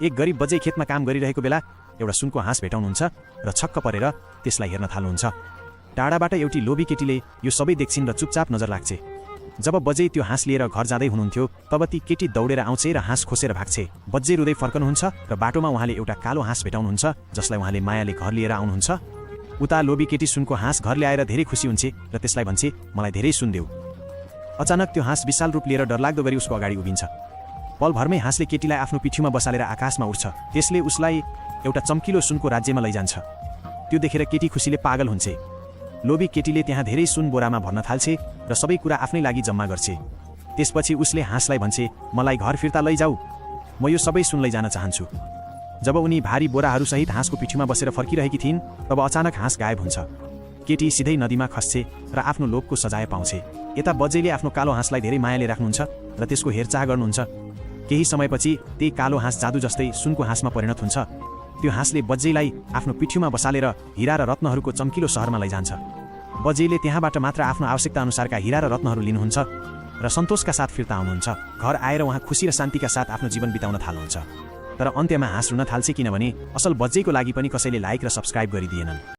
एक गरिब बजे खेतमा काम गरिरहेको बेला एउटा सुनको हाँस भेटाउनुहुन्छ र छक्क परेर त्यसलाई हेर्न थाल्नुहुन्छ। टाढाबाट एउटी लोभी केटीले यो सबै देख्छिन् र चुपचाप नजर लाग्छे। जब बजे त्यो हाँस लिएर घर जाँदै हुनुहुन्थ्यो तब ती केटी दौडेर आउँछे र हाँस खोसेर भाग्छे। बज्जे रुँदै फर्कनुहुन्छ र बाटोमा उहाँले एउटा कालो हाँस भेटाउनुहुन्छ जसलाई उहाँले मायाले घर लिएर आउनुहुन्छ। उता लोभी केटी सुनको हाँस घर ल्याएर धेरै खुसी हुन्छे र त्यसलाई भन्छे, मलाई धेरै सुन देऊ। अचानक त्यो हाँस विशाल रूप लिएर डरलाग्दो गरी उसको अगाडि उभिन्छ। पलभरमै हाँसले केटीलाई आफ्नो पिठ्यूमा बसालेर आकाशमा उड्छ। त्यसले उसलाई एउटा चम्किलो सुनको राज्यमा लैजान्छ। त्यो देखेर केटी खुसीले पागल हुन्छे। लोभी केटीले त्यहाँ धेरै सुन बोरामा भर्न थाल्छे र सबै कुरा आफ्नै लागि जम्मा गर्छे। त्यसपछि उसले हाँसलाई भन्छे, मलाई घर फिर्ता लैजाऊ, म यो सबै सुन लैजान चाहन्छु। जब उनी भारी बोराहरूसहित हाँसको पिठ्यूमा बसेर फर्किरहेकी थिइन् तब अचानक हाँस गायब हुन्छ। केटी सिधै नदीमा खस्छे र आफ्नो लोभको सजाय पाउँछे। यता बज्जेले आफ्नो कालो हाँसलाई धेरै मायाले राख्नुहुन्छ र त्यसको हेरचाह गर्नुहुन्छ। केही समयपछि त्यही कालो हाँस जादु जस्तै सुनको हाँसमा परिणत हुन्छ। त्यो हाँसले बज्जेलाई आफ्नो पिठ्यूमा बसालेर हिरा र रत्नहरूको चम्किलो सहरमा लैजान्छ। बज्जेले त्यहाँबाट मात्र आफ्नो आवश्यकता अनुसारका हिरा र रत्नहरू लिनुहुन्छ र सन्तोषका साथ फिर्ता आउनुहुन्छ। घर आएर उहाँ खुसी र शान्तिका साथ आफ्नो जीवन बिताउन थाल्नुहुन्छ। तर अन्त्यमा हाँस रुन थाल्छे किनभने असल बज्जेको लागि पनि कसैले लाइक र सब्स्क्राइब गरिदिएनन्।